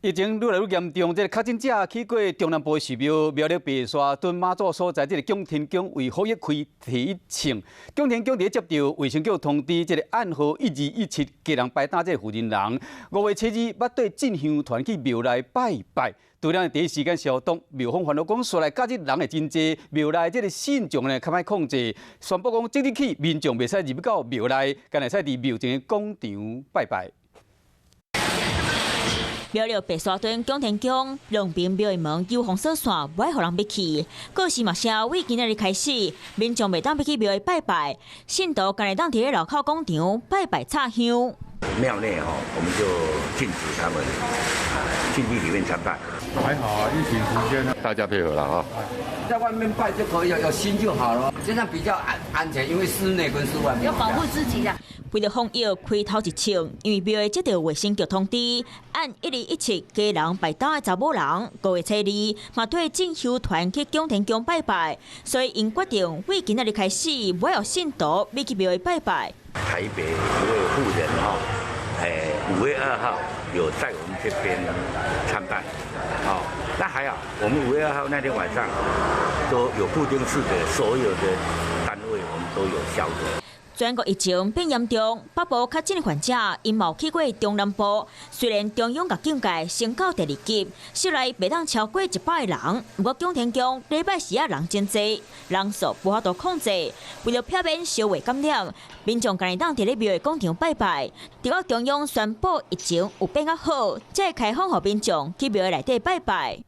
疫情愈來愈嚴重，這個確診者去過中南部的寺廟苗栗白沙屯媽祖所在，這個仰天宮為防疫開第一槍。仰天宮佇咧接著衛生局通知，這個案號1217家人排擔這個負責人，5月7日捌綴進香團去廟內拜拜，除了第一時間消毒，廟方煩惱講，煞來假日人會真濟，廟內這個信眾呢較歹控制，宣布講即日起民眾袂使入到廟內，干焦會使佇廟前的廣場拜拜。苗栗白沙屯仰天宮兩邊廟的門有封鎖線，無愛予人入去。告示嘛寫，為今仔日開始，民眾袂當入去廟內拜拜，信徒干焦會當佇咧樓口廣場拜拜插香。廟內吼，我們就禁止他們進去裡面參拜。還好，疫情期間大家配合了哈。在外面拜就可以，有心就好了，這樣比較安全，因為室內跟室外面。要保護自己呀。為著防疫開頭一槍，因為廟會接著衛生局通知，按1217家人排擔的查某人，5月初二嘛綴進香團去仰天宮拜拜，所以𪜶決定為今仔日開始，無愛予信徒入去廟會拜拜。台北一位婦人哈，5月2號有在我們這邊參拜，好，那還好，我們5月2號那天晚上都有固定式的所有的單位，我們都有消毒。全國疫情變嚴重，北部確診患者𪜶嘛有去過中南部。雖然中央共警戒升到第二級，室內袂當超過100個人。毋過仰天宮禮拜四仔人真濟，人數無法度控制。為著避免相互感染，民眾干焦會當佇咧廟的廣場拜拜。直到中央宣布疫情有變較好，才會開放予民眾去廟內底拜拜。